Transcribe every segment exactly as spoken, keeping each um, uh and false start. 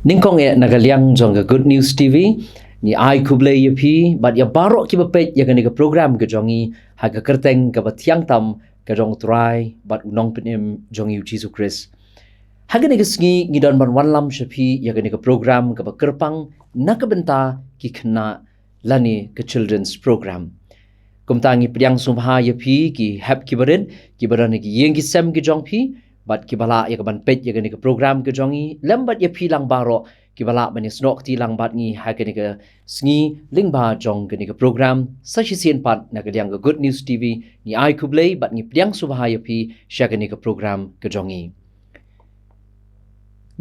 Nyngkong eh na ka liang jong ka Good News T V, ngi ai khublei ïa phi bad ïa baroh kiba peit ïa kane ka program ka jong ngi ha ka kyrteng kaba thiang tam ka jong U Trai bad U Nongpynim jong ngi U Jisu Khrist. Ha kane ka sngi ngi don ban wanlam sha phi ïa kane ka program kaba kyrpang na ka bynta ki khynnah lane ka children's program. Kumta ngi pdiang sngewbha ïa phi ki hep ki barit, kiba don ha ki ïing ki sem ki jong phi, bad kiba lah ïa ka ban peit ïa kane ka program ka jong ngi, lem bad ïa phi lang baroh kiba lah ban ïasnoh kti lang bad ngi ha kane ka sngi lyngba jong kane ka program. Sa shisien pat na ka liang ka Good News T V, ngi ai khublei bad ngi pdiang sngewbha ïa phi sha kane ka program ka jong ngi.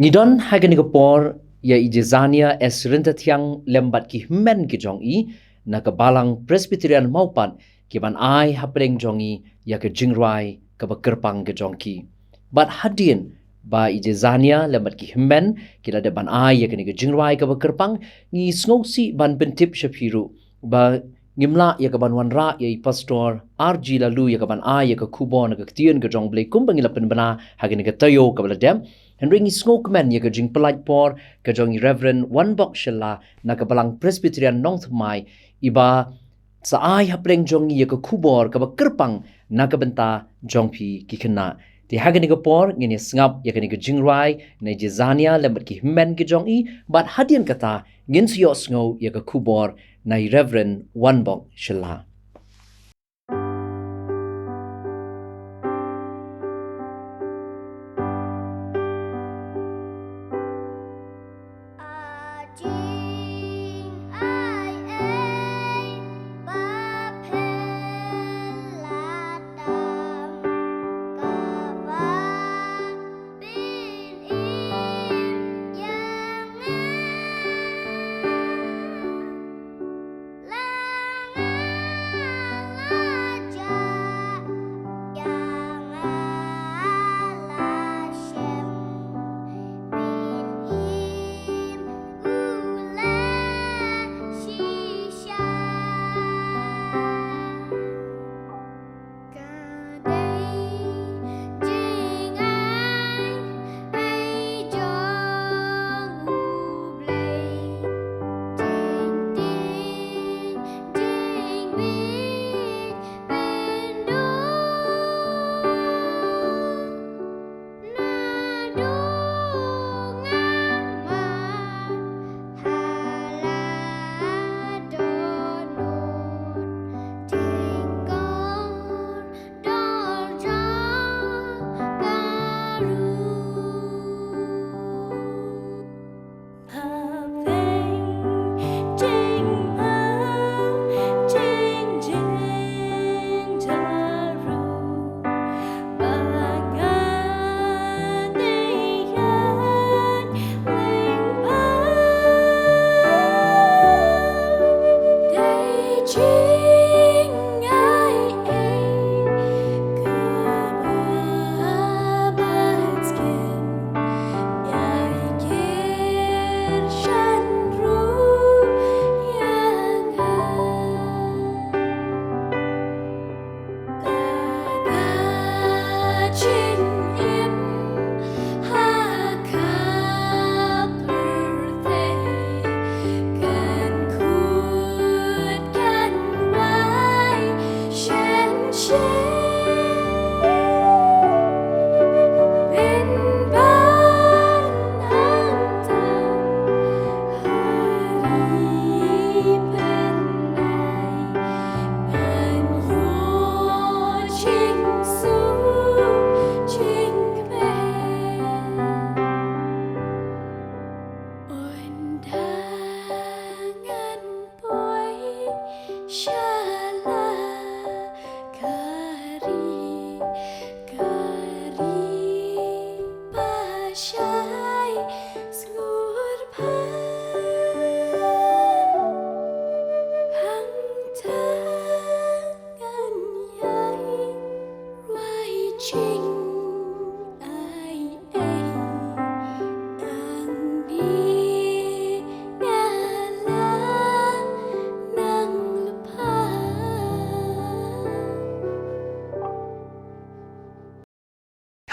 Ngi don ha kane ka por ïa i Jezania S Ryntathiang lem bad ki hynmen ki jong i na ka Balang Presbyterian Mawpat, ki ban ai hapdeng jong i ïa ka jingrwai kaba kyrpang ka jong ki. Bad hadien ba i Jezania lem bad ki hynmen ki la dep ban ai ïa kane ka jingrwai kaba kyrpang, ngi sngewsih ban pyntip sha phi ruh ba ngim lah ïa ka ban wanrah ïa i Pastor R G Laloo ïa ka ban ai ïa ka khubor na ka ktien ka jong U Blei kumba ngi la pynbna ha kane ka taïew kaba la dep. Hynrei ngi sngewkmen ïa ka jingpyllait por ka jong i Reverend Wanbok Shylla na ka Balang Presbyterian Nongthymmai, iba sa ai hapdeng jong ngi ïa ka khubor kaba kyrpang na ka bynta jong phi ki khynnah. Te ha kane ka por ngin ïa sngap ïa kane ka jingrwai na i Jezania lem bad ki hynmen ki jong i, bad hadien kata ngin sa ïohsngew ïa ka khubor na i Reverend Wanbok Shylla.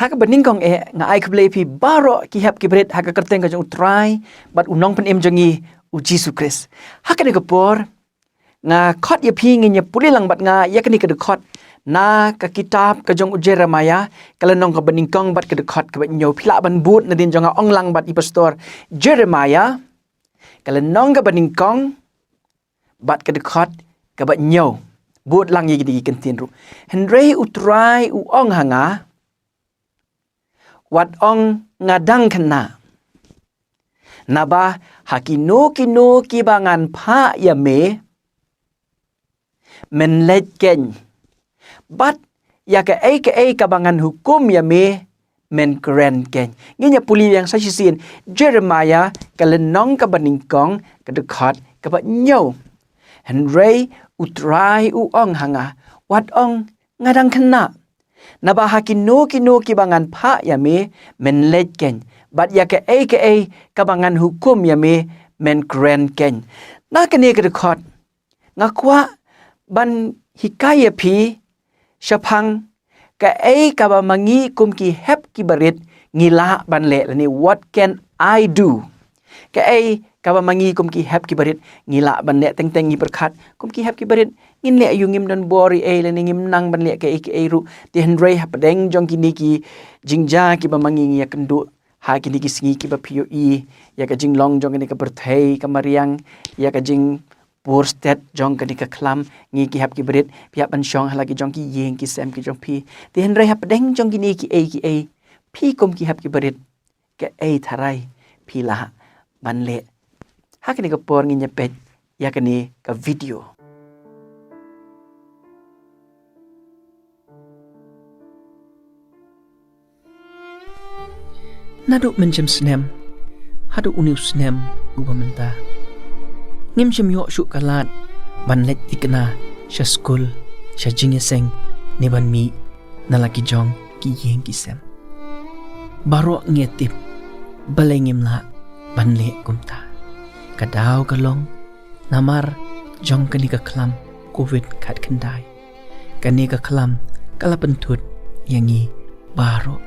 Ha kaba nyngkong eh, nga ai khublei phi baroh ki hep ki barit ha ka kyrteng ka jong U Trai bad U Nongpynim jong ngi, U Jisu Khrist. Ha kane ka por, nga khot ïa phi ngin ïa pule lang bad nga ïa kane ka dkhot na ka kitab ka jong u Jeremiah, ka lynnong kaba nyngkong bad ka dkhot kaba hynñiew. Phi lah ban bud nadien jong nga, ong lang bad i pastor. Jeremiah, ka lynnong kaba nyngkong bad ka dkhot kaba hynñiew. Bud lang ïa kine ki kyntien ruh. Hynrei U Trai u ong ha nga, wat ong nga dang khynnah. Naba ha kino kino kiba ngan phah ïa me, men leit keiñ. Bad ïa kaei kaei kaba ngan hukum ïa me, men kren keiñ. Ngin ïa pule biang sa shisien Jeremiah, ka lynnong kaba nyngkong, ka dkhot kaba hynñiew. Hynrei U Trai u ong ha nga, wat ong nga dang khynnah. Naba ha kino kino kiba ngan phah ïa me, men leit keiñ. Bad ïa kaei kaei kaba ngan hukum ïa me, men kren keiñ. Na kane ka dkhot, nga kwah ban hikai ïa phi shaphang kaei kaba ma ngi kum ki hep ki barit ngi lah ban leh, lane what can I do. Kaei kaba ma ngi kum ki hep ki barit ngi lah ban leh. Teng teng ngi pyrkhat kum ki hep ki barit ngin leh aïu, ngim don bor ei ei lane ngim nang ban leh kaei kaei ruh. Te hynrei hapdeng jong kine ki jingjia kiba ma ngi ngi ïa kynduh ha kine ki sngi kiba phi ïohi ïa ka jinglong jong kane ka pyrthei ka mariang, ïa ka jingpur stet jong kane ka khlam, ngi ki hep ki barit phi hap ban shong ha la ki jong ki ïing ki sem ki jong phi. Te hynrei hapdeng jong kine kiei kiei, phi kum ki hep ki barit, kaei tharai phi lah ban leh? Ha kane ka por ngin ïa peit ïa kane ka video. Naduh mynshem snem haduh une u snem uba mynta, ngim shym ïoh shuh ka lad ban leit thikna sha skul, sha jingïaseng, ne ban mih na la ki jong ki ïing ki sem. Baroh ngi tip balei ngim lah ban leh kumta. Ka daw ka long namar jong kane ka khlam covid khatkhyndai. Kane ka khlam ka la pynthut ïa ngi baroh.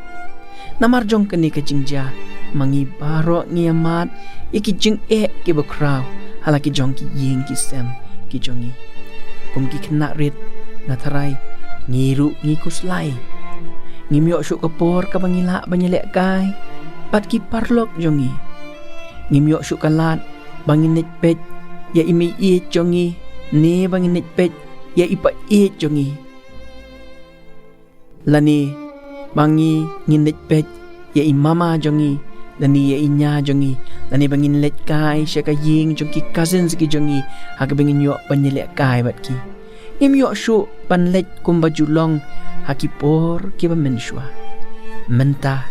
Namar jong kane ka jingjia, ma ngi baroh ngi ïa mad ïa ki jingeh kiba khraw ha la ki jong ki ïing ki sem ki jong ngi. Kum ki khynnah rit, nga tharai ngi ruh ngi khuslai. Ngim ïoh shuh ka por kaba ngi lah ban ïalehkai bad ki paralok jong ngi. Ngim ïoh shuh ka lad ba ngin leit peit ïa i mei ïeit jong ngi, ne ba ngin leit peit ïa i pa ïeit jong ngi. Lane ba ngi, ngin leit peit ïa i mama jong ngi, lane ïa i nya jong ngi, lane ba ngin leit kai sha ka ïing jong ki cousins ki jong ngi, ha kaba ngin ïoh ban ïalehkai bad ki. Ngim ïoh shuh ban leit kumba ju long ha ki por kiba mynshuwa. Mynta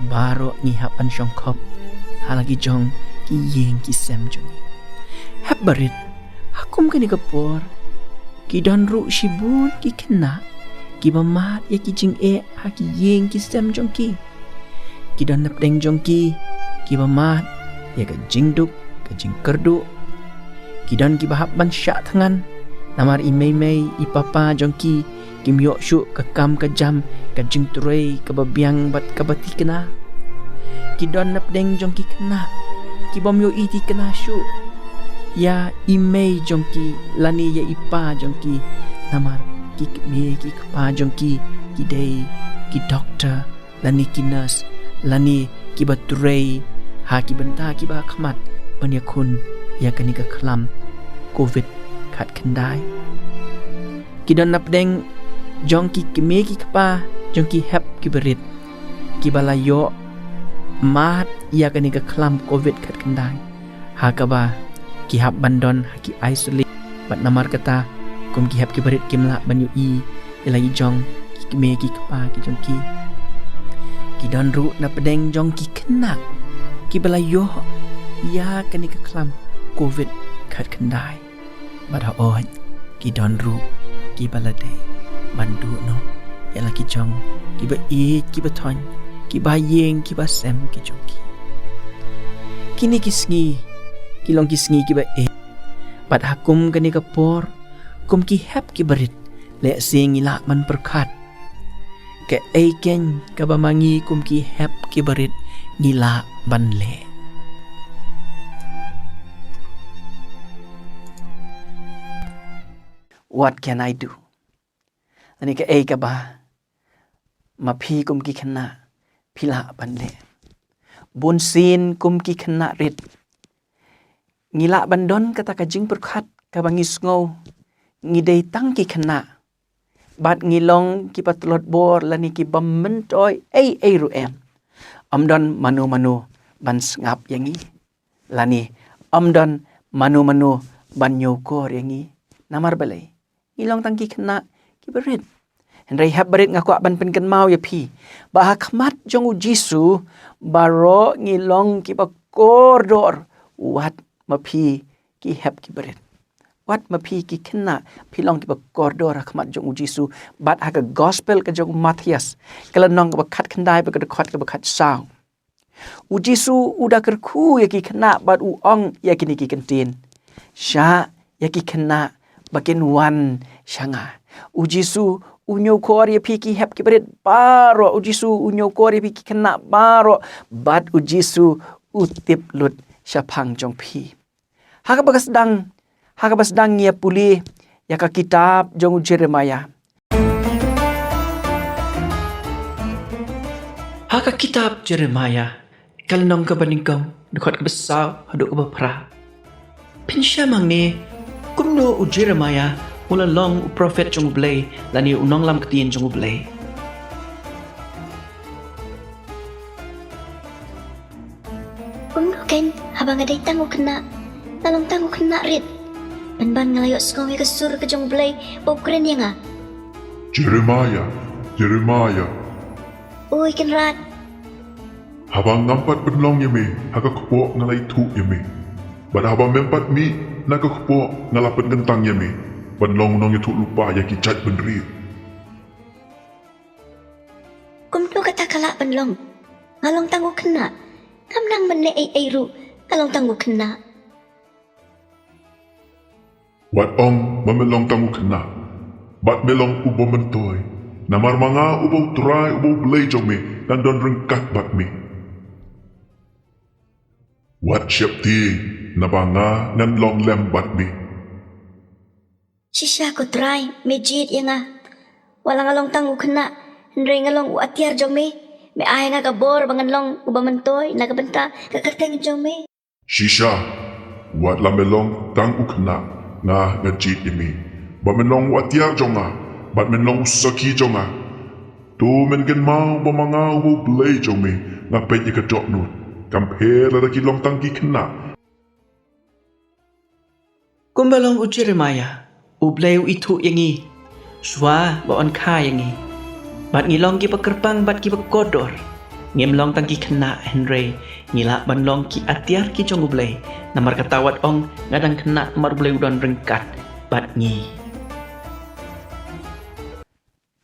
baroh ngi hap ban shongkhop ha la ki jong ki ïing ki sem jong ngi. Hep barit, ha kum kane ka por, ki don ruh shibun ki khynnah kiba mad ïa ki jingeh ha ki ïing ki sem jong ki. Ki don napdeng jong ki kiba mad ïa ka jingduk, ka jingkyrduh. Ki don kiba hap ban shah thngan namar i mei mei, i papa jong ki kim ïoh shuh ka kam ka jam, ka jingtrei kaba biang bad kaba thikna. Ki don napdeng jong ki khynnah ki bym ïohi thikna shuh ïa i mei jong ki lane ïa i pa jong ki, namar ki kmie ki kpa jong ki ki dei ki doktor lane ki nurse lane kiba trei ha ki bynta kiba khmat ban ïakhun ïa kane ka khlam covid khatkhyndai. Ki don napdeng jong ki kmie ki kpa jong ki hep ki barit kiba la ïoh mad ïa kane ka khlam covid khatkhyndai, ha kaba ki hap ban don ha ki isolate. Bad namar kata, kum ki hep ki barit kim lah ban ïohi ïa la ki jong ki kmie ki kpa ki jong ki. Ki don ruh napdeng jong ki khynnah kiba la ïoh ïa kane ka khlam covid khatkhyndai. Bad hooid, ki don ruh kiba la dei ban duh noh ïa la ki jong kiba ïeit kiba thoiñ, kiba ïing kiba sem ki jong ki. Kine ki sngi ki long ki sngi kiba ïeit. Bad ha kum kane ka por, kum ki hep ki barit, lehse ngi lah ban pyrkhat Kaei keiñ kaba ma ngi kum ki hep ki barit ngi lah ban leh? What can I do? Lane kaei kaba ma phi kum ki khynnah phi lah ban leh? Bunsien kum ki khynnah rit ngi lah ban don kata ka jingpyrkhat kaba ngi sngew ngi dei tang ki khynnah bad ngi long kiba tlot bor lane kiba myntoi ei ei ruh em. Ym don mano mano ban sngap ïa ngi lane ym don mano mano ban ñiewkor ïa ngi. Namar balei? Ngi long tang ki khynnah kiba rit. Hynrei hep barit nga kwah ban pynkynmaw ïa phi ba ha khmat jong u Jisu baroh ngi long kiba kordor. Wat ma phi ki hep ki barit, wat ma phi ki khynnah phi long kiba kordor ha khmat jong u Jisu. Bad ha ka gospel ka jong u Mathaios, ka lynnong kaba khatkhyndai bad ka dkhot kaba khatsaw, u Jisu u da kyrkhu ïa ki khynnah bad u ong ïa kine ki kyntien: Shah ïa ki khynnah ba kin wan sha nga. U Jisu u ñiewkor ïa phi ki hep ki barit baroh. U Jisu u ñiewkor ïa phi ki khynnah baroh. Bad u Jisu u tip lut shaphang jong phi. Ha kaba ka sdang, ha kaba sdang ngi ïa pule ïa ka kitab jong u Jeremiah. Ha ka kitab Jeremiah, ka lynnong kaba nyngkong, dkhot kaba saw haduh kaba phra. Phin shem hangne kumno u Jeremiah u la long u prophet jong u Blei lane u nonglam ktien jong u Blei. Kumno keiñ haba nga dei tang u khynnah, nga long tang u khynnah rit. Pynban nga la ïohsngew ïa ka sur ka jong u Blei ba u kren ïa nga. Jeremiah, Jeremiah. Oi Kynrad. Haba ngam pat pynlong ïa me ha ka kpoh nga la ithuh ïa me. Bad haba mem pat mih na ka kpoh nga la pynkyntang ïa me ban long u nongïathuhlypa ïa ki jaitbynriew. Kumno kata ka lah ban long? Nga long tang u khynnah. Ngam nang mynne ei ei ruh, nga long tang u khynnah. Wat ong ba me long tang u khynnah bad me long uba myntoi. Namar ma nga uba U Trai uba U Blei jong me ngan don ryngkat bad me. Wat sheptieng naba nga ngan long lem bad me. Shisha ko Trai, me jied ïa nga. Wat la nga long tang u khynnah, hynrei nga long u atiar jong me. Me ai nga ka bor ba ngan long uba myntoi na ka bynta ka kyrteng jong me. Shisha, wat la me long tang u khynnah, nga nga jied ïa me ba men long u atiar jong nga bad men long u sakhi jong nga. To men kynmaw ba ma nga uba U Blei jong me nga peit ïa ka dohnud, kam pher lada ki long tang ki khynnah. Kumba long u Jeremiah, U Blei u ithuh ïa ngi shuwa ba un kha ïa ngi. Bad ngi long kiba kyrpang bad kiba kordor. Ngim long tang ki khynnah hynrei ngi lah ban long ki atiar ki jong U Blei. Namar kata wat ong nga dang khynnah namar U Blei u don ryngkat bad ngi.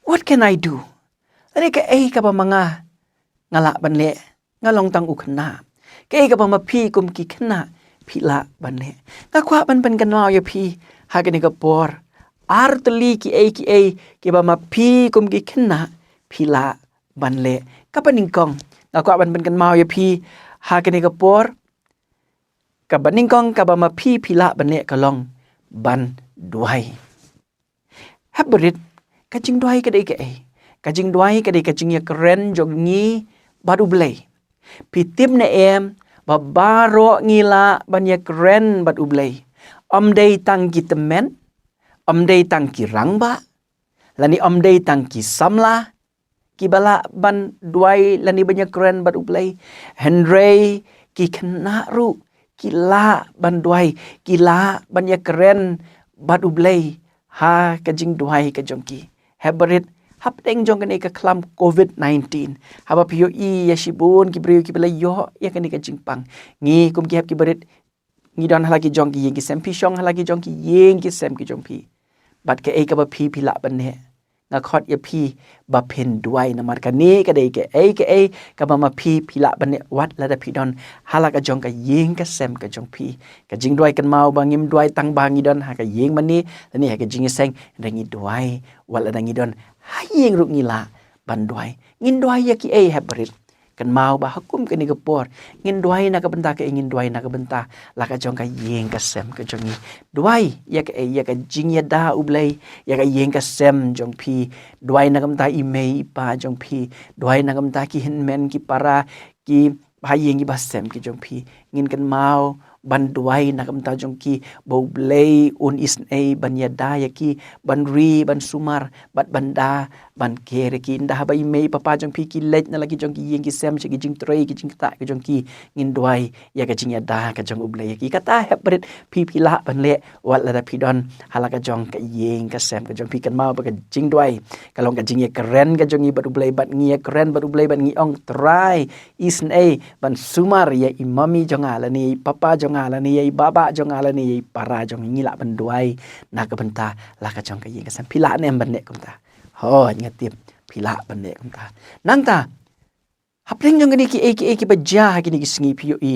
What can I do? Lane kaei kaba ma nga nga lah ban leh? Nga long tang u khynnah. Kaei kaba ma phi kum ki khynnah phi lah ban leh? Nga kwah ban pynkynmaw ïa phi ha kane ka por ar tylli kiei kiei kiba ma phi kum ki khynnah phi lah ban leh. Kaba nyngkong, nga kwah ban pynkynmaw ïa phi ha kane ka por, kaba nyngkong kaba ma phi phi lah ban leh ka long ban duwai. Hep barit, ka jingduwai ka dei kaei? Ka jingduwai ka dei ka jingïakren jong ngi bad U Blei. Phi tip ne em ba baroh ngi lah ban ïakren bad U Blei? Ym dei tang ki tymmen, ym dei tang ki rangbah, lane ym dei tang ki samla kiba lah ban duwai lane ban ïakren bad U Blei. Hynrei ki khynnah ruh ki lah ban duwai, ki lah ban ïakren bad U Blei ha ka jingduwai ka jong ki. Hep barit, hapdeng jong kane ka khlam covid nineteen, haba phi ïohi ïa shibun ki briew kiba la ïoh ïa kane ka jingpang, ngi kum ki hep ki barit ngi don ha la ki jong ki ïing ki sem, phi shong ha la ki jong ki ïing ki sem ki jong phi. Bad kaei kaba phi phi lah ban leh? Nga khot ïa phi ba phin duwai, namar kane ka dei kaei kaei kaba ma phi phi lah ban leh wat lada phi don ha la ka jong ka ïing ka sem ka jong phi. Ka jingduwai, kynmaw ba ngim duwai tang ba ngi don ha ka ïing mane lane ha ka jingïaseng, hynrei ngi duwai wat lada ngi don ha ïing ruh ngi lah ban duwai. Ngin duwai ïa kiei hep barit? Kynmaw ba ha kum kane ka por ngin duwai na ka bynta kaei? Ngin duwai na ka bynta la ka jong ka ïing ka sem ka jong ngi. Duwai ïa kaei? Ïa ka jingïada U Blei ïa ka ïing ka sem jong phi. Duwai na ka bynta i mei i pa jong phi. Duwai na ka bynta ki hynmen ki para ki ba ha ïing ki ba sem ki jong phi. Ngin kynmaw ban duwai na ka bynta jong ki ba U Blei un isynei ban ïada ïa ki, ban ri, ban sumar, bad ban da ban ker ïa ki. Ynda haba i mei i papa jong phi ki leit na la ki jong ki ïing ki sem sha ki jingtrei ki jingktah ki jong ki, ngin duwai ïa ka jingïada ka jong U Blei ïa ki. Kata hep barit phi phi lah ban leh wat lada phi don ha la ka jong ka ïing ka sem ka jong phi. Kynmaw ba ka jingduwai ka long ka jingïakren ka jong ngi bad U Blei, bad ngi ïakren bad U Blei bad ngi ong, Trai, isynei ban sumar ïa i mummy jong nga lane ïa i papa jong nga lane ïa i baba jong nga lane ïa i para jong nga. Ngi lah ban duwai na ka bynta la ka jong ka ïing ka sem. Phi lah ne em ban leh kumta? Hooid, nga tip phi lah ban leh kumta. Nangta hapdeng jong kine kiei kiei kiba jia ha kine ki sngi phi ïohi,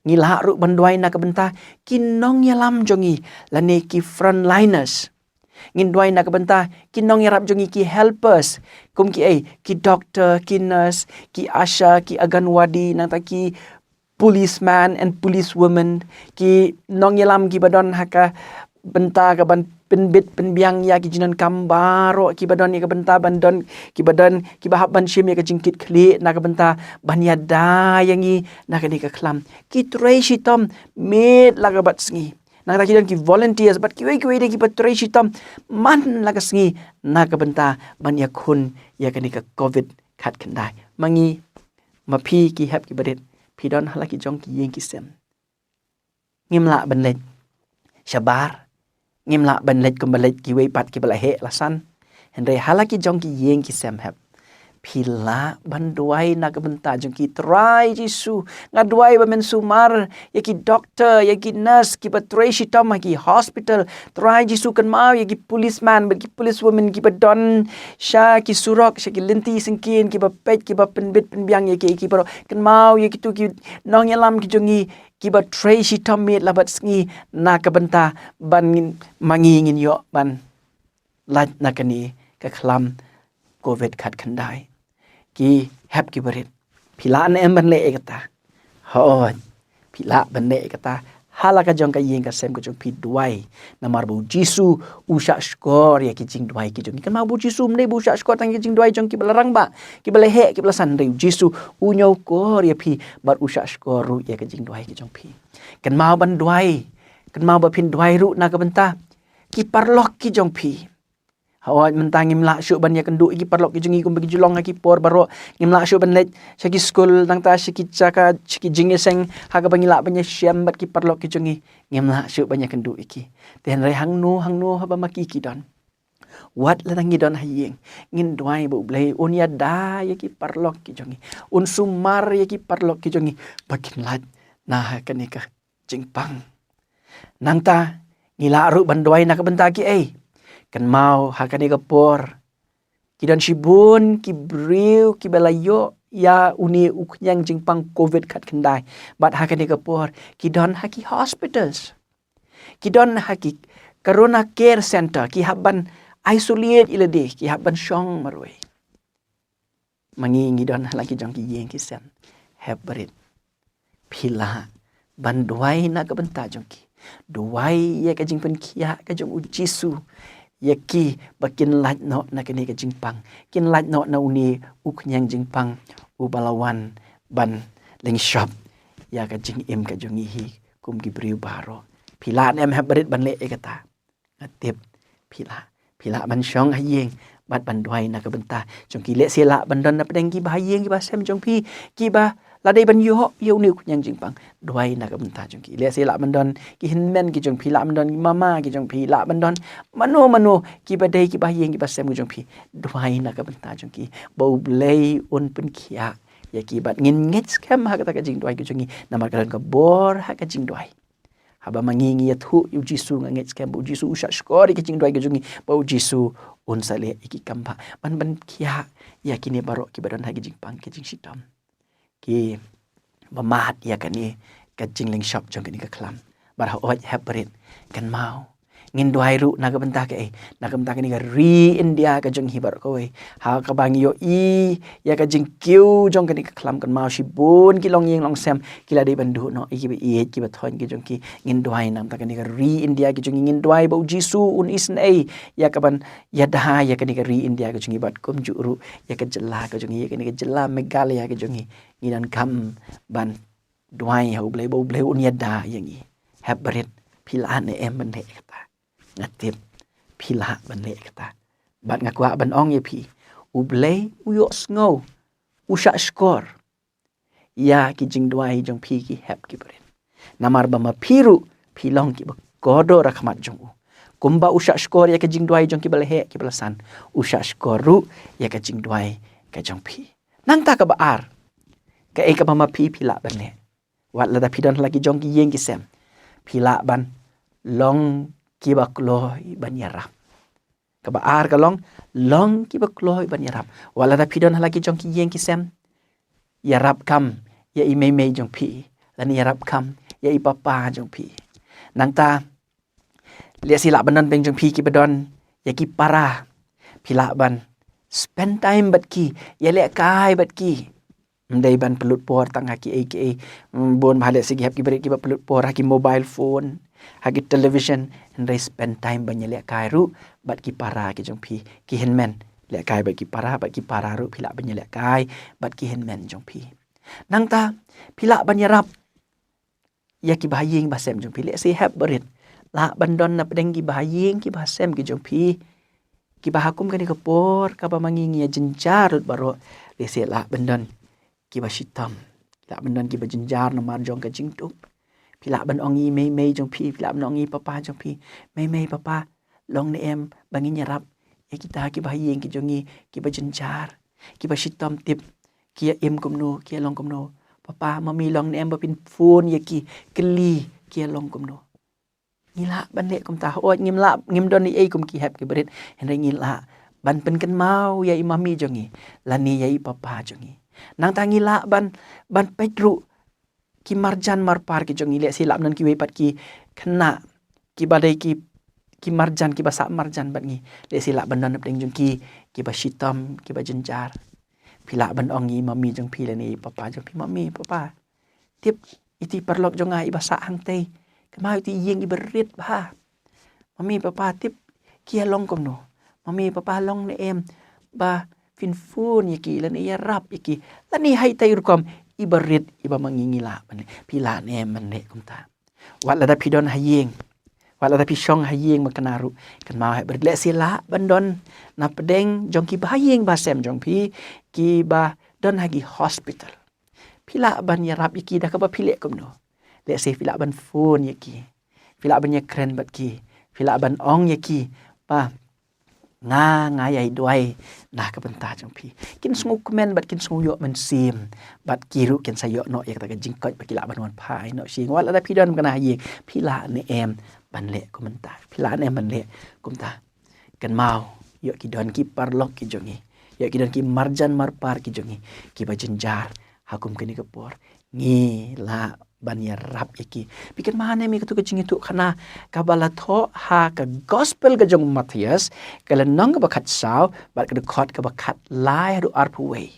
ngi lah ruh ban duwai na ka bynta ki nongïalam jong ngi lane ki frontliners. Ngin duwai na ka bynta ki nongïarap jong ngi, ki helpers, kum kiei? Ki doctor, ki nurse, ki ASHA, ki Anganwadi, nangta ki policeman and policewoman, ki nongïalam kiba don ha ka bynta ka ban pynbit pynbiang ïa ki jingdonkam baroh, kiba don ïa ka bynta ban don, kiba don, kiba hap ban shim ïa ka jingkitkhlieh na ka bynta ban ïada ïa ngi na kane ka khlam. Ki trei shitom miet la ka bad sngi. Nangta ki don ki volunteers bad kiwei kiwei de kiba trei shitom man la ka sngi na ka bynta ban ïakhun ïa kane ka covid khatkhyndai. Ma ngi, ma phi ki hep ki barit, phi don ha la ki jong ki ïing ki sem. Ngim lah ban leit shabar, ngim lah ban leit kumba leit kiwei pat kiba la heh la san. Hynrei ha la ki jong ki ïing ki sem hep, phi lah ban duwai na ka bynta jong ki. Trai Jisu, nga duwai ba men sumar ïa ki doctor, ïa ki nurse kiba trei shitom ha ki hospital. Trai Jisu, kynmaw ïa ki policeman bad ki policewoman kiba don sha ki surok, sha ki lynti syngkien, kiba peit, kiba pynbit pynbiang ïa ki, ïa ki baroh. Kynmaw ïa kitu ki nongïalam ki jong ngi kiba trei shitom miet la bad sngi na ka bynta ban ngin, ma ngi ngin ïoh ban lait na kane ka khlam covid khatkhyndai. Ki hep ki barit, phi lah ne em ban leh ïa kata? Hooid, phi lah ban leh ïa kata. Ha la ka jong ka ïing ka sem ka jong phi duwai, namar ba U Jisu u shahshkor ïa ki jingduwai ki jong ngi. Kynmaw ba U Jisu ym dei ba u shahshkor tang ïa ki jingduwai jong kiba la rangbah, kiba la heh, kiba la san. Hynrei U Jisu u ñiewkor ïa phi bad u shahshkor ruh ïa ka jingduwai ki jong phi. Kynmaw ban duwai, kynmaw ba phin duwai ruh na ka bynta ki paralok ki jong phi. Hooid, mynta ngim lah shuh ban ïakynduh ïa ki paralok ki jong ngi kumba ki ju long ha ki por baroh. Ngim lah shuh ban leit sha ki skul, nangta sha ki jaka, sha ki jingïaseng ha kaba ngi lah ban ïashem bad ki paralok ki jong ngi. Ngim lah shuh ban ïakynduh ïa ki. Te hynrei hangno hangno haba ma ki ki don, wat lada ngi don ha ïing, ngin duwai ba U Blei un ïada ïa ki paralok ki jong ngi, un sumar ïa ki paralok ki jong ngi ba kin lait na ha kane ka jingpang. Nangta ngi lah ruh ban duwai na ka bynta kiei? Kynmaw ha kane ka por ki don shibun ki briew kiba la ïoh ïa une u khñiang jingpang covid khatkhyndai. Bad ha kane ka por ki don ha ki hospitals, ki don ha ki Corona Care Center, ki hap ban isolate ïa lade, ki hap ban shong marwei. Ma ngi ngi don ha la ki jong ki ïing ki sem. Hep barit, phi lah ban duwai na ka bynta jong ki. Duwai ïa ka jingpynkhiah ka jong U Jisu ïa ki ba kin lait noh na kane ka jingpang, kin lait noh na une u khñiang jingpang uba la wan ban lyngshop ïa ka jingim ka jong ngi hi kum ki briew baroh. Phi lah ne em hep barit ban leh ïa kata? Nga tip phi lah. Phi lah ban shong ha ïing bad ban duwai na ka bynta jong ki. Lehse lah ban don na pdeng kiba ha ïing kiba sem jong phi kiba la dei ban ïoh ïa une u khñiang jingpang. Duwai na ka bynta jong ki. Lehse lah ban don ki hynmen ki jong phi, lah ban don ki mama ki jong phi, lah ban don mano mano kiba dei kiba ha ïing kiba sem ki jong phi. Duwai na ka bynta jong ki ba U Blei un pynkhiah ïa ki. Bad ngin ngeit skhem ha kata ka jingduwai ka jong ngi, namar ka don ka bor ha ka jingduwai. Haba ma ngi ngi ïathuh ïa U Jisu, nga ngeit skhem ba U Jisu u shahshkor ïa ki jingduwai ki jong ngi, ba U Jisu un sa leh ïa ki kam bha ban pynkhiah ïa kine baroh kiba don ha ki jingpang ki jingshitom, kiba mad ïa kane ka jinglyngshop jong kane ka khlam. Bad hooid hep barit, kynmaw Ngin duwai ruh na ka bynta kaei? Na ka bynta kane ka ri India ka jong ngi baroh kawei. Ha kaba ngi ïohi ïa ka jingkiew jong kane ka khlam kynmaw, shibun ki longïing longsem ki la dei ban duh noh ïa kiba ïeit kiba thoiñ ki jong ki. Ngin duwai na ka bynta kane ka ri India ka jong ngi, ngin duwai ba U Jisu un isynei ïa kaban ïada ïa kane ka ri India ka jong ngi, bad kumjuh ruh ïa ka jylla ka jong ngi, ïa kane ka jylla Meghalaya ka jong ngi. Ngi donkam ban duwai ha U Blei ba U Blei un ïada ïa ngi. Hep barit, phi lah ne em ban leh kata? Nga tip phi lah ban leh kata. Bad nga kwah ban ong ïa phi, U Blei u ïohsngew, u shahshkor ïa ki jingduwai jong phi ki hep ki barit. Namar ba ma phi ruh phi long kiba kordor ha khmat jong u. Kumba u shahshkor ïa ka jingduwai jong kiba la heh kiba la san, u shahshkor ruh ïa ka jingduwai ka jong phi. Nangta kaba ar, kaei kaba ma phi phi lah ban leh? Wat lada phi don ha la ki jong ki ïing ki sem, phi lah ban long kiba kloi ban ïarap. Kaba ar ka long, long kiba kloi ban ïarap. Wat lada phi don ha la ki jong ki ïing ki sem, ïarap kam ïa i mei mei jong phi, lane ïarap kam ïa i papa jong phi. Nangta, lehse lah ban don pdeng jong phi kiba don ïa ki para, phi lah ban spend time bad ki, ïalehkai bad ki. Ym dei ban pynlut por tang ha kiei kiei. Mm, bun bha lehse ki hep ki barit kiba pynlut por ha ki mobile phone, ha ki television. Hynrei spend time ban ïalehkai ruh bad ki para ki jong phi, ki hynmen. Lehkai bad ki para, bad ki para ruh phi lah ban ïalehkai bad ki hynmen jong phi. Nangta, phi lah ban ïarap ïa ki bahaïing bahasem jong phi. Lehse hep barit lah ban don na pdeng ki bahaïing ki bahasem ki jong phi, kiba ha kum kane ka por kaba ma ngi ngi ïa jynjar lut baroh, lehse lah ban don kiba shitom, lah ban don kiba jynjar namar jong ka jingduk. Phi lah ban ong ïa i mei mei jong phi, phi lah ban ong ïa i papa jong phi, "Mei mei, papa, long ne em ba ngin ïarap ïa kita ki bahaïing ki jong ngi kiba jynjar, kiba shitom tip, ki ïa im kumno, ki ïa long kumno? Papa, mami, long ne em ba phin phone ïa ki, kylli ki ïa long kumno?" Ngi lah ban leh kumta. Hooid, ngim lah, ngim don ei ei kum ki hep ki barit, hynrei ngi lah ban pynkynmaw ïa i mami jong ngi lane ïa i papa jong ngi. Nangta ngi lah ban, ban peit ruh ki marjan marpar ki jong ngi. Lehse lah ban don kiwei pat ki khynnah kiba dei ki, ki marjan, kiba sah marjan bad ngi. Lehse lah ban don na pdeng jong ki kiba shitom, kiba jynjar. Phi lah ban ong ïa i mami jong phi lane i papa jong phi, "Mami, papa, tip, iti i paralok jong nga iba sah hangtei, kynmaw, iti i ïing iba rit bha. Mami, papa, tip, ki ïa long kumno? Mami, papa, long ne em ba phin phone ïa ki lane ïarap ïa ki?" Lane ha itei i rukom iba rit iba ma ngi ngi lah ban leh. Phi lah ne em ban leh kumta? Wat lada phi don ha ïing, wat lada phi shong ha ïing, ma kane ruh, kynmaw, hep barit, lehse lah ban don na pdeng jong ki bahaïing bahasem jong phi kiba don ha ki hospital. Phi lah ban ïarap ïa ki da kaba phi leh kumno? Lehse phi lah ban phone ïa ki, phi lah ban ïakren bad ki, phi lah ban ong ïa ki ba, "Nga, nga ïai duwai na ka bynta jong phi." Kin sngewkmen bad kin sngew ïoh mynsiem, bad ki ruh kin sa ïoh noh ïa kata ka jingkoit ba ki lah ban wan phai noh sha ïing. Wat lada phi don kane ha ïing, phi lah ne em ban leh kumta? Phi lah ne em ban leh kumta? Kynmaw, ïoh ki don ki paralok ki jong ngi, ïoh ki don ki marjan marpar ki jong ngi kiba jynjar ha kum kane ka por. Ngi lah ban ïarap ïa ki. Phi kynmaw ne em ïa katu ka jingïathuhkhana kaba la thoh ha ka Gospel ka jong u Mathaios, ka lynnong kaba khatsaw bad ka dkhot kaba khatlai haduh arphew wei.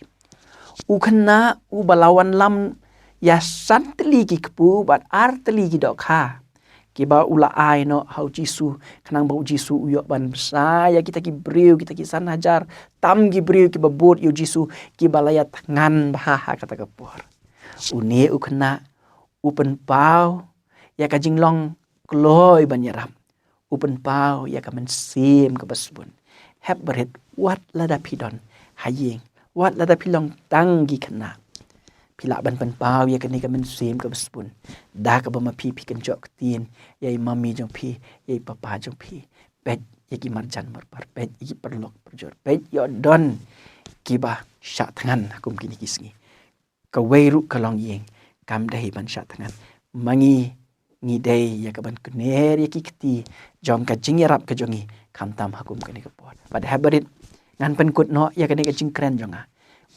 U khynnah uba la wanlam ïa san tylli ki kpu bad ar tylli ki dohkha, kiba u la ai noh ha u Jisu, khnang ba u Jisu u ïoh ban bsa ïa kita ki briew, kita ki san hajar tam ki briew kiba bud ïa u Jisu, kiba la ïathngan bha ha kata ka por. Une u khynnah u pynpaw ïa ka jinglong kloi ban ïarap, u pynpaw ïa ka mynsiem kaba sbun. Hep barit, wat lada phi don ha ïing, wat lada phi long tang ki khynnah, phi lah ban pynpaw ïa kane ka mynsiem kaba sbun da kaba ma phi phi kynjoh ktien ïa i mummy jong phi, ïa i papa jong phi. Peit ïa ki marjan marpar, peit ïa ki paralok parajor, peit ïa don kiba shah thngan ha kum kine ki sngi. Kawei ruh ka longïing kam dei ban shah thngan. Ma ngi, ngi dei ïa kaban kner ïa ki kti jong ka jingïarap ka jong ngi khamtam ha kum kane ka por. Bad hep barit, ngan pynkut noh ïa kane ka jingkren jong nga.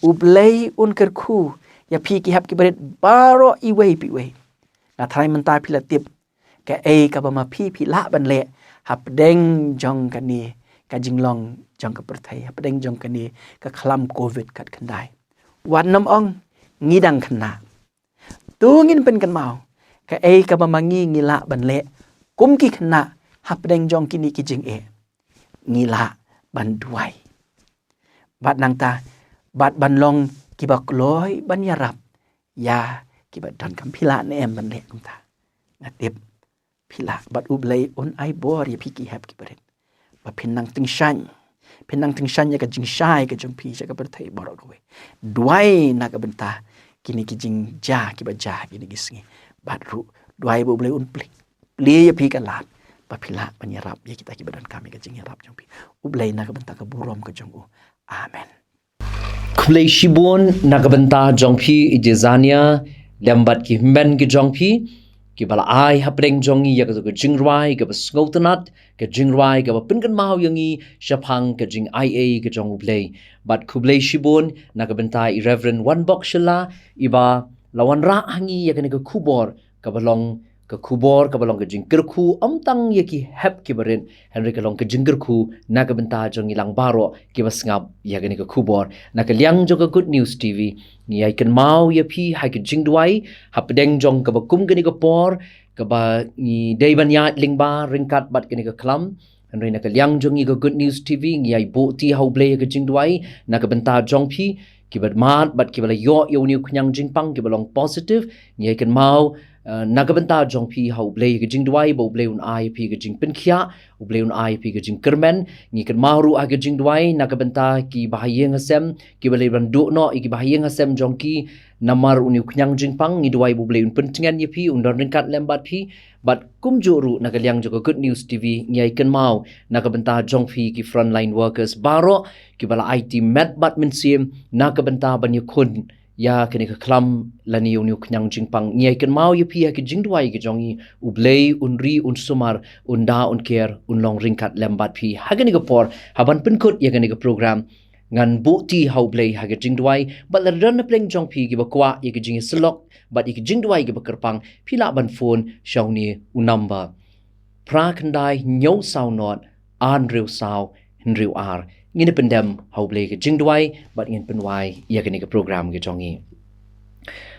U Blei un kyrkhu ïa phi ki hep ki barit baroh iwei pa iwei. Nga tharai mynta phi la tip kaei kaba ma phi phi lah ban leh hapdeng jong kane ka jinglong jong ka pyrthei, hapdeng jong kane ka khlam covid khatkhyndai. Wat nym ong ngi dang khynnah. To ngin pynkynmaw kaei kaba ma ngi ngi lah ban leh kum ki khynnah hapdeng jong kine ki jingeh. Ngi lah ban duwai bad nangta bad ban long kiba kloi ban ïarap ïa kiba donkam. Phi lah ne em ban leh kumta? Nga tip phi lah, bad U Blei un ai bor ïa phi ki hep kiba rit ba phin nang tyngshaiñ, phin nang tyngshaiñ ïa ka jingshai ka jong phi sha ka pyrthei baroh kawei. Duwai na ka bynta kine ki jingjia kiba jia kine ki sngi. Bad ruh duwai ba U Blei un plie, plie ïa phi ka lad ba phi lah ban ïarap ïa kita kiba donkam ïa ka jingïarap jong phi. U Blei na ka bynta ka burom ka jong u. Amen. Khublei shibun na ka bynta jong phi i Jezania lem bad ki hynmen ki jong phi kiba la ai hapdeng jong ngi ïa ka jingrwai kaba sngewtynnat, ka jingrwai kaba pynkynmaw ïa ngi shaphang ka jingaiei ka jong U Blei. Bad khublei shibun na ka bynta i Reverend Wanbok Shylla iba la wanrah ha ngi ïa kane ka khubor kaba long ka khubor kaba long ka jingkyrkhu, ym tang ïa ki hep kiba rit, hynrei ka long ka jingkyrkhu na ka bynta jong ngi lang baroh kiba sngap ïa kane ka khubor. Na ka liang jong ka Good News T V ngi ïai kynmaw ïa phi ha ka jingduwai hapdeng jong kaba kum kane ka por kaba ngi dei ban ïaid lyngba ryngkat bad kane ka khlam. Hynrei na ka liang jong ngi ka Good News T V ngi ïai buh ti ha U Blei ïa ka jingduwai na ka bynta jong phi kiba mad bad kiba la ïoh ïa une u khñiang jingpang kiba long positive. Ngi ïai kynmaw, eh, na ka bynta jong phi ha U Blei ïa ka jingduwai ba U Blei un ai phi ka jingpynkhiah, U Blei un ai phi ka jingkyrmen. Ngi kynmaw ruh ha ka jingduwai na ka bynta kiba ha ïing ha sem kiba la ban duh noh ïa kiba ha ïing ha sem jong ki namar une u khñiang jingpang. Ngi duwai ba U Blei un pyntngen ïa phi, un don ryngkat lem bad phi. Bad kumjuh ruh na ka liang jong ka Good News T V ngi ïai kynmaw na ka bynta jong phi ki frontline workers baroh kiba la aiti met bad mynsiem na ka bynta ban ïakhun ïa kane ka khlam lane ïa une u khñiang jingpang. Ngi ïai kynmaw ïa phi ha ki jingduwai ki jong ngi. U Blei un ri, un sumar, un da, un ker, un long ryngkat lem bad phi ha kane ka por. Haban pynkut ïa kane ka program ngan buh ti ha U Blei ha ka jingduwai. Bad lada don na pdeng jong phi kiba kwah ïa ka jingïasyllok bad ïa ka jingduwai kiba kyrpang, phi lah ban phone sha une u number: phra khyndai hynñiew saw nod ar hynriew saw hynriew ar. Ngin ïa pyndem ha U Blei ka jingduwai bad ngin pynwai ïa kane ka program ka jong ngi.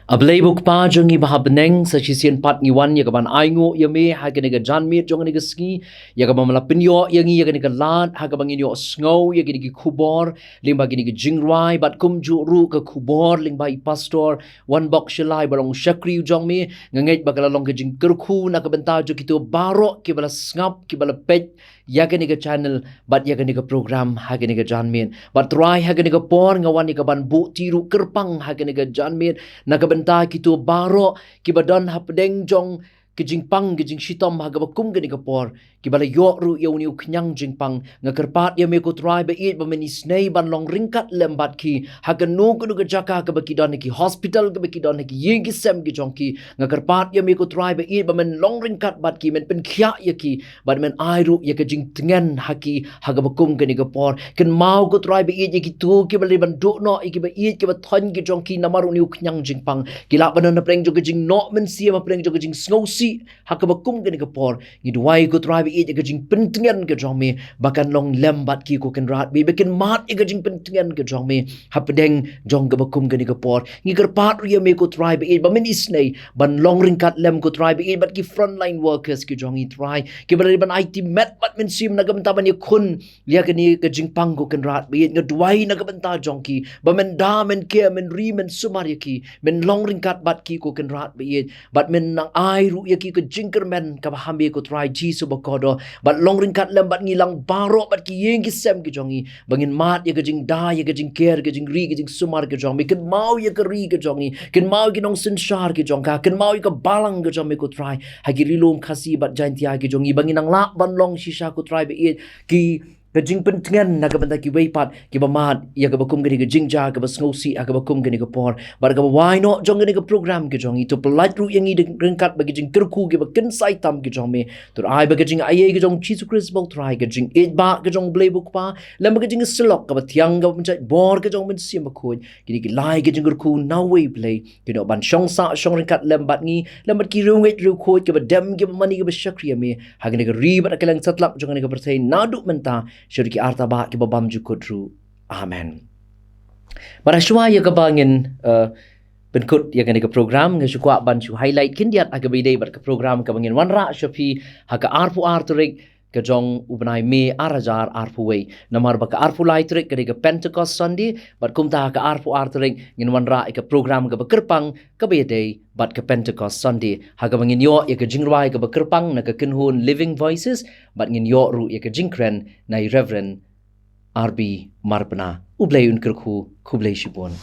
A Blei ba U Kpa jong ngi ba ha bneng, sa shisien pat ngi wan ïa kaban ainguh ïa me ha kane ka janmiet jong kane ka sngi, ïa kaba me la pynïoh ïa ngi ïa kane ka lad ha kaba ngin ïohsngew ïa kine ki khubor lyngba kine ki jingrwai bad kumjuh ruh ka khubor lyngba i Pastor Wanbok Shylla iba long shakri u jong me. Nga ngeit ba ka la long ka jingkyrkhu na ka bynta jong kito baroh kiba la sngap, kiba la peit ïa kane ka channel bad ïa kane ka program ha kane ka janmiet. Bad Trai, ha kane ka por nga wan ïa kaban buh ti ruh kyrpang ha kane ka janmiet na ka bynta kito baroh kiba don ha pdeng jong ka jingpang ka jingshitom ha kaba kum kane ka por, kiba la ïoh ruh ïa une u khñiang jingpang. Nga kyrpad ïa me ko Trai ba ïeit ba men isynei ban long ryngkat lem bad ki ha kano kano ka jaka kaba ki don, ha ki hospital kaba ki don, ha ki ïing ki sem ki jong ki. Nga kyrpad ïa me ko Trai ba ïeit ba men long ryngkat bad ki, men pynkhiah ïa ki bad men ai ruh ïa ka jingtngen ha ki ha kaba kum kane ka por. Kynmaw ko Trai ba ïeit ïa kito kiba la ban duh noh, ïa kiba ïeit kiba thoiñ ki jong ki namar une u khñiang jingpang. Ki lah ban don na pdeng jong ka jingnoh mynsiem, na pdeng jong ka jingsngewsih ha kaba kum kane ka por. Ngi duwai ko Trai ba ïeit ïa ka jingpyntngen ka jong me ba kan long lem bad ki ko Kynrad ba ïeit, ba kin mad ïa ka jingpyntngen ka jong me ha pdeng jong kaba kum kane ka por. Ngi kyrpad ruh ïa me ko Trai ba ïeit ba men isynei ban long ryngkat lem ko Trai ba ïeit bad ki frontline workers ki jong ngi Trai, kiba la ban aiti met bad mynsiem na ka bynta ban ïakhun ïa kane ka jingpang ko Kynrad ba ïeit. Nga duwai na ka bynta jong ki ba men da, men ker, men ri, men sumar ïa ki, men long ryngkat bad ki ko Kynrad ba ïeit. Bad men nang ai ruh ïa ki ka jingkyrmen kaba ha me ko Trai Jisu bakordor. Bad long ryngkat lem bad ngi lang baroh bad ki ïing ki sem ki jong ngi ba ngin mad ïa ka jingda, ïa ka jingker, ka jingri, ka jingsumar ka jong me. Kynmaw ïa ka ri ka jong ngi, kynmaw ïa ki nongsynshar ki jong ka, kynmaw ïa ka balang ka jong me ko Trai, ha ki ri lum Khasi bad Jaintia ki jong ngi ba ngin nang lah ban long shisha ko Trai ba ïeit ki ka jingpyntngen na ka bynta kiwei pat kiba mad ïa kaba kum kane ka jingjia kaba sngewsih ha kaba kum kane ka por. Bad kaba wai noh jong kane ka program ka jong ngi, to pyllait ruh ïa ngi ryngkat bad ki jingkyrkhu kiba kynsai tam ki jong me. To ai ba ka jingaiei ka jong Jisu Khrist ba U Trai, ka jingïeit ba ka jong U Blei U Kpa, lem bad ka jingsyllok kaba thiang kaba pynjait bor ka jong U Mynsiem Bakhuid, kine ki lai ki jingkyrkhu na uwei U Blei, kin ïoh ban shong sah shong ryngkat lem bad ngi, lem bad ki riewngeit riewkhuid kiba dem kiba mane kiba shakri ïa me ha kane ka ri bad ha kylleng satlak jong kane ka pyrthei naduh mynta sha ki arta ba kiba bymjukut ruh. Amen. Bad shuwa ïa kaba ngin, eh, pynkut ïa kane ka program, nga shu kwah ban shu highlight khyndiat ha kaba ïadei bad ka program kaba ngin wanrah sha phi ha ka arphew ar tarik ka jong u bnai May ar hajar arphew wei. Namar ba ka arphew lai tarik ka dei ka Pentecost Sunday, bad kumta ha ka arphew ar tarik ngin wanrah ïa ka program kaba kyrpang kaba ïadei bad ka Pentecost Sunday, ha kaba ngin ïoh ïa ka jingrwai kaba kyrpang na ka kynhun Living Voices, bad ngin ïoh ruh ïa ka jingkren na i Reverend R B Marbna. U Blei un kyrkhu, khublei shibun.